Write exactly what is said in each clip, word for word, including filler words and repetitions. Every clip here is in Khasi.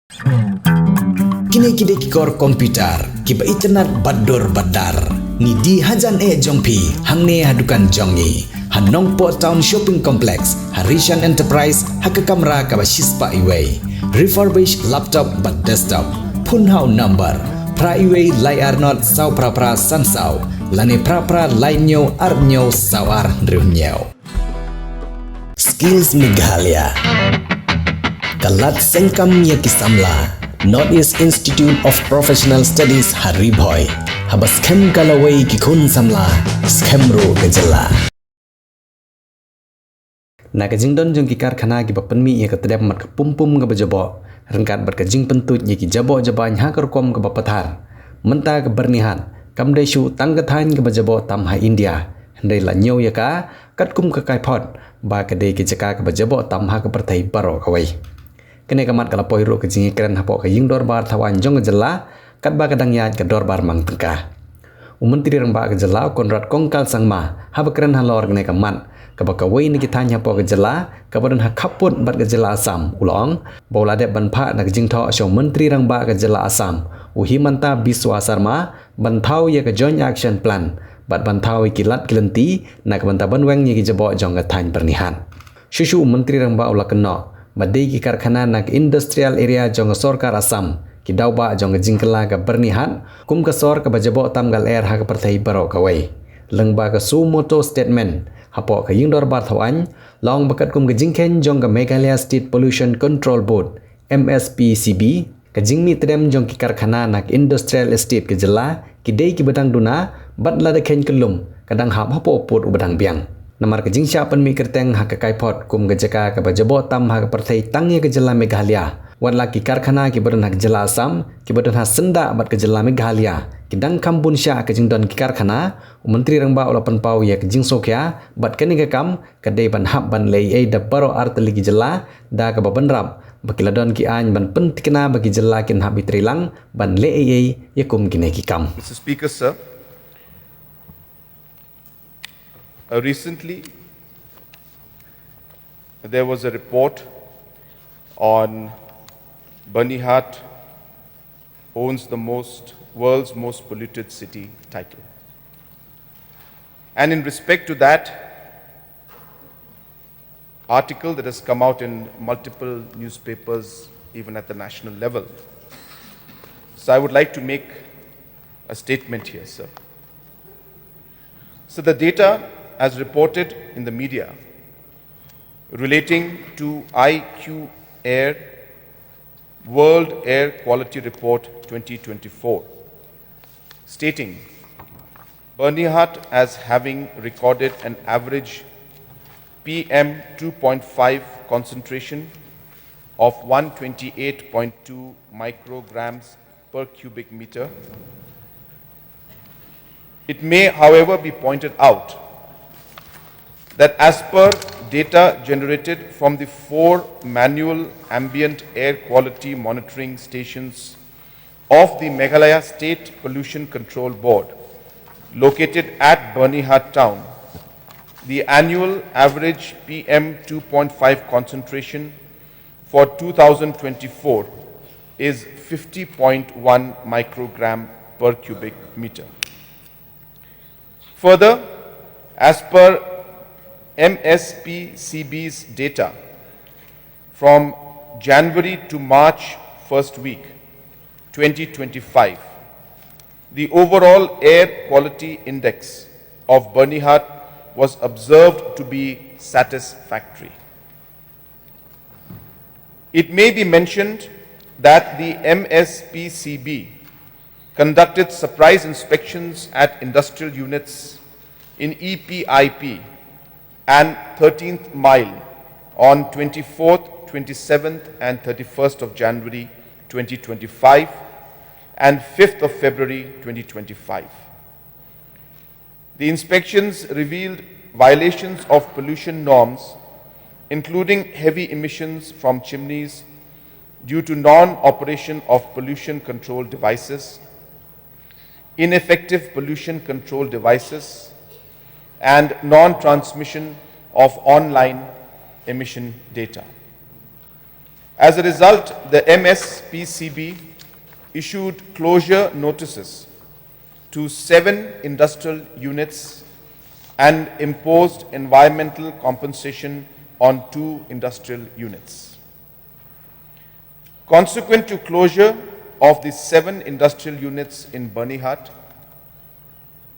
Kine ki dei ki kor computer kiba itynnad bad dur bad dar. Ngi die hajan eh jong phi hangne ha dukan jong ngi ha Nongpoh Town Shopping Complex, ha Rishan Enterprise, ha ka kamra kaba shispah iwei. Refurbished laptop bad desktop. Phone ha u number phra iwei lai ar not saw phra phra san saw, lane phra phra lai hynñiew ar hynñiew saw ar hynriew hynñiew. Skills Meghalaya ka lad seng kam ïa ki samla. North East Institute of Professional Studies ha Ri Bhoi, haba skhem ka lawei ki khun samla, skhem ruh ka jylla. Na ka jingdon jong ki karkhana kiba pynmih ïa ka tdem bad ka pum pum kaba jaboh, ryngkat bad ka jingpyntuid ïa ki jaboh jabain ha ka rukom kaba pathar, mynta ka Byrnihat kam dei shuh tang ka thaiñ kaba jaboh tam ha India, hynrei la ñiew ïa ka katkum ka kaiphod ba ka dei ka jaka kaba jaboh tam ha ka pyrthei baroh kawei. Kane ka mat ka la poi ruh ka jingïakren hapoh ka Ïing Dorbar Thawaiñ jong ka jylla, katba ka dang ïaid ka dorbar mang tyngka. U Myntri Rangbah ka jylla, u Conrad Kongkal Sangma, haba kren halor kane ka mat, kaba kawei na ki thaiñ hapoh ka jylla kaba don ha khappud bad ka jylla Assam, u la ong ba u la dep ban phah na ka jingthoh sha u Myntri Rangbah ka jylla Assam, u Himanta Biswa Sarma, ban thaw ïa ka Joint Action Plan bad ban thaw ïa ki lad ki lynti na ka bynta ban weng ïa ki jaboh jong ka thaiñ Byrnihat. Shuh shuh u Myntri Rangbah u la kynnoh ba dei ki karkhana na ka industrial area jong ka sorkar Assam ki daw bah jong ka jingkylla ka Byrnihat kum ka sor kaba jaboh tam ka lyer ha ka pyrthei baroh kawei. Lyngba ka suo motu statement hapoh ka Ïing Dorbar Thawaiñ, la ong ba katkum ka jingkheiñ jong ka Meghalaya State Pollution Control Board, M S P C B, ka jingmih tdem jong ki karkhana na ka industrial estate ka jylla ki dei kiba dang duna, bad lada kheiñ kyllum ka dang hap hapoh u pud uba dang biang. Namar ka jingshah pynmih kyrteng ha ka kaiphod kum ka jaka kaba jaboh tam ha ka pyrthei tang ïa ka jylla Meghalaya, wat la ki karkhana kiba don ha ka jylla Assam, kiba don ha syndah bad ka jylla Meghalaya, ki dang kham bun shah ka jingdon ki karkhana. U Myntri Rangbah u la pynpaw ïa ka jingsngewkhia bad kane ka kam ka dei ban hap ban leh ei ei da baroh artylli ki jylla, da kaba bynrap ba ki la don ki aiñ ban pyntikna ba ki jylla kin hap itrei lang ban leh ei ei ïa kum kine ki kam. Mister Speaker, sir, uh, recently there was a report on Byrnihat owns the most, world's most polluted city title. And in respect to that article that has come out in multiple newspapers, even at the national level, so I would like to make a statement here, sir. So the data as reported in the media relating to I Q Air World Air Quality Report twenty twenty-four, stating Byrnihat as having recorded an average P M two point five concentration of one twenty-eight point two micrograms per cubic meter. It may, however, be pointed out that as per data generated from the four manual ambient air quality monitoring stations of the Meghalaya State Pollution Control Board, located at Byrnihat town, the annual average P M two point five concentration for two thousand twenty-four is fifty point one microgram per cubic meter. Further, as per M S P C B's data, from January to March first week twenty twenty-five, the overall air quality index of Byrnihat was observed to be satisfactory. It may be mentioned that the M S P C B conducted surprise inspections at industrial units in E P I P and thirteenth Mile on twenty-fourth, twenty-seventh, and thirty-first of January twenty twenty-five and fifth of February twenty twenty-five. The inspections revealed violations of pollution norms, including heavy emissions from chimneys due to non-operation of pollution control devices, ineffective pollution control devices, and non-transmission of online emission data. As a result, the M S P C B issued closure notices to seven industrial units and imposed environmental compensation on two industrial units. Consequent to closure of the seven industrial units in Byrnihat,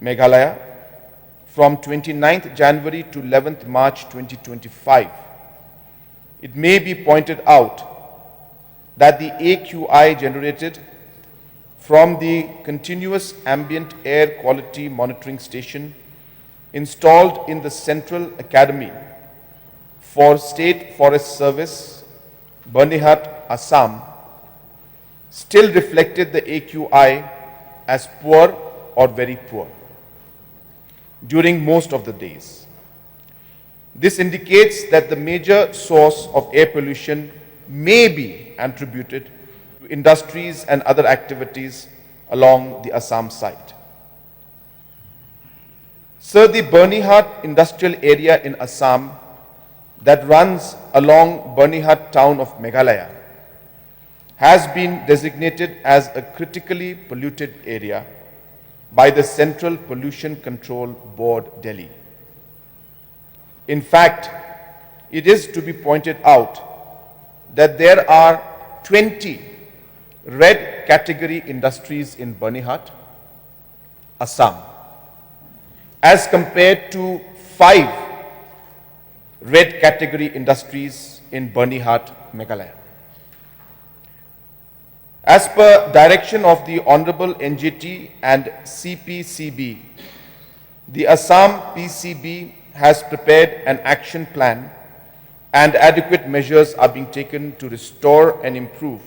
Meghalaya, from twenty-ninth January to eleventh March twenty twenty-five, it may be pointed out that the A Q I generated from the continuous ambient air quality monitoring station installed in the Central Academy for State Forest Service, Byrnihat, Assam, still reflected the A Q I as poor or very poor during most of the days. This indicates that the major source of air pollution may be attributed to industries and other activities along the Assam side. Sir, the Byrnihat industrial area in Assam that runs along Byrnihat town of Meghalaya has been designated as a critically polluted area by the Central Pollution Control Board, Delhi. In fact, it is to be pointed out that there are twenty red category industries in Byrnihat, Assam, as compared to five red category industries in Byrnihat, Meghalaya. As per direction of the Honorable N G T and C P C B, the Assam P C B has prepared an action plan and adequate measures are being taken to restore and improve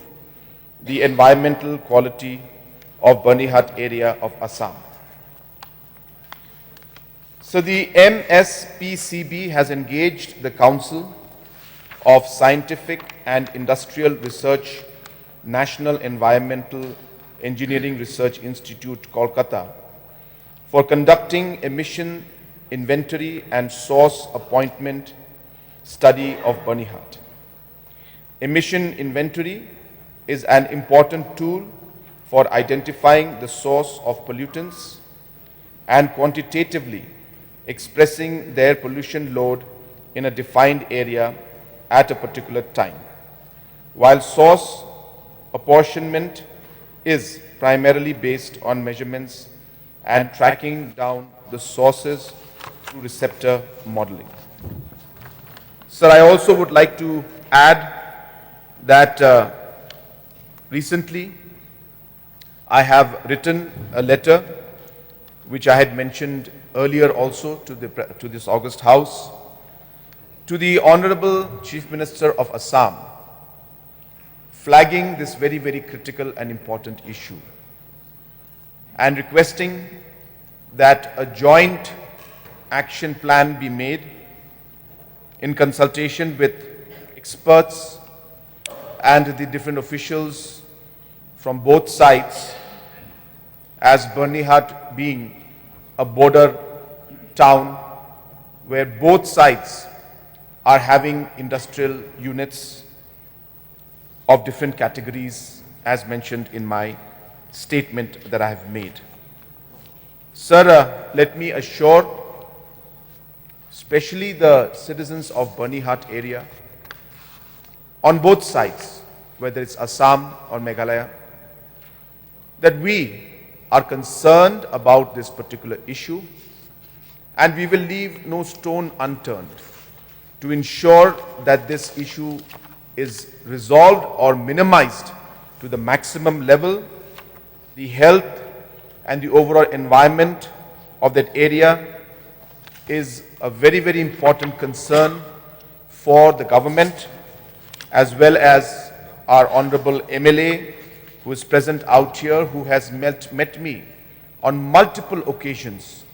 the environmental quality of Byrnihat area of Assam. So the M S P C B has engaged the Council of Scientific and Industrial Research, National Environmental Engineering Research Institute, Kolkata, for conducting emission inventory and source appointment study of Byrnihat. Emission inventory is an important tool for identifying the source of pollutants and quantitatively expressing their pollution load in a defined area at a particular time. While source apportionment is primarily based on measurements and tracking down the sources through receptor modeling. Sir, I also would like to add that, uh, recently I have written a letter which I had mentioned earlier also to the pre-, to this august House, to the Honorable Chief Minister of Assam, flagging this very, very critical and important issue and requesting that a joint action plan be made in consultation with experts and the different officials from both sides, as Byrnihat being a border town where both sides are having industrial units of different categories as mentioned in my statement that I have made. Sir, uh, let me assure, especially the citizens of Byrnihat area, on both sides, whether it's Assam or Meghalaya, that we are concerned about this particular issue and we will leave no stone unturned to ensure that this issue is resolved or minimized to the maximum level. The health and the overall environment of that area is a very, very important concern for the government, as well as our honorable M L A, who is present out here, who has met, met me on multiple occasions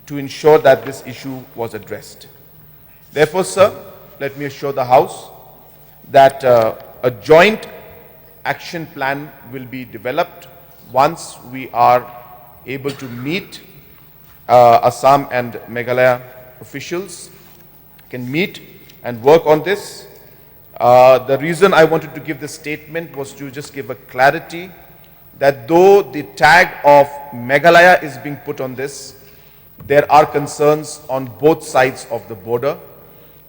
to ensure that this issue was addressed. Therefore, sir, let me assure the House that, uh, a joint action plan will be developed once we are able to meet, uh, Assam and Meghalaya officials, can meet and work on this. Uh, the reason I wanted to give this statement was to just give a clarity that though the tag of Meghalaya is being put on this, there are concerns on both sides of the border,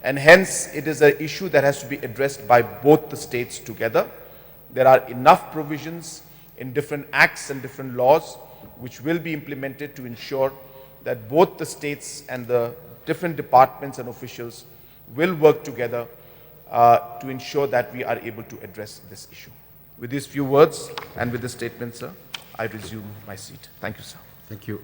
and hence it is an issue that has to be addressed by both the states together. There are enough provisions in different acts and different laws which will be implemented to ensure that both the states and the different departments and officials will work together uh, to ensure that we are able to address this issue. With these few words and with this statement, sir, I resume my seat. Thank you, sir. Thank you.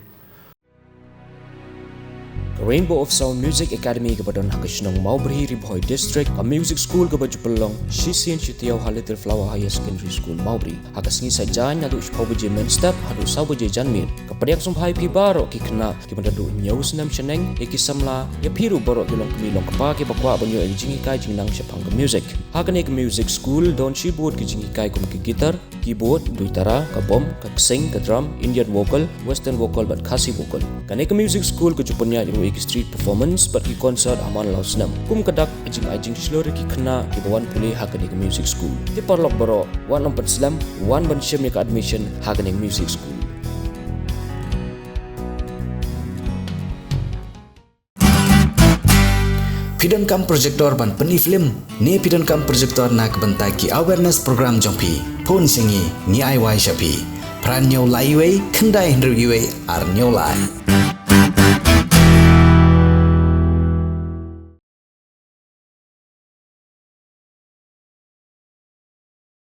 Ka Rainbow of Sound Music Academy kaba don ha ka shnong Mawbri, Ri Bhoi District, ka music school kaba ju pynlong shisien shi taïew ha Little Flower Higher Secondary School, Mawbri. Ha ka sngi Saitjaiñ naduh shiphew baje mynstep haduh saw baje janmiet. Ka pdiang sngewbha ïa phi baroh ki khynnah kiba naduh hynñiew snem shaneng, ïa ki samla, ïa phi ruh baroh ki longkmie longkpa kiba kwah ban ïoh ïa ka jinghikai jingnang shaphang ka music. Ha kane ka music school don shibun ki jinghikai kum ka guitar, keyboard, duitara, ka bom, ka ksing, ka drum, Indian vocal, western vocal bad Khasi vocal. Kane ka music school ka ju pynïaid ruh ïa ki street performance bad ki concert ha man la u snem. Kum ka dak ka jingai jingshlur ïa ki khynnah kiba wan pule ha kane ka music school. Te paralok baroh, wat nym pynslem, wan ban shim ïa ka admission ha kane ka music school. Phi donkam projector ban pyni film ne phi donkam projector na ka bynta ki awareness program jong phi? Phone sha ngi, ngi ai wai sha phi. Phra hynñiew lai wei, khyndai hynriew wei, ar hynñiew lai.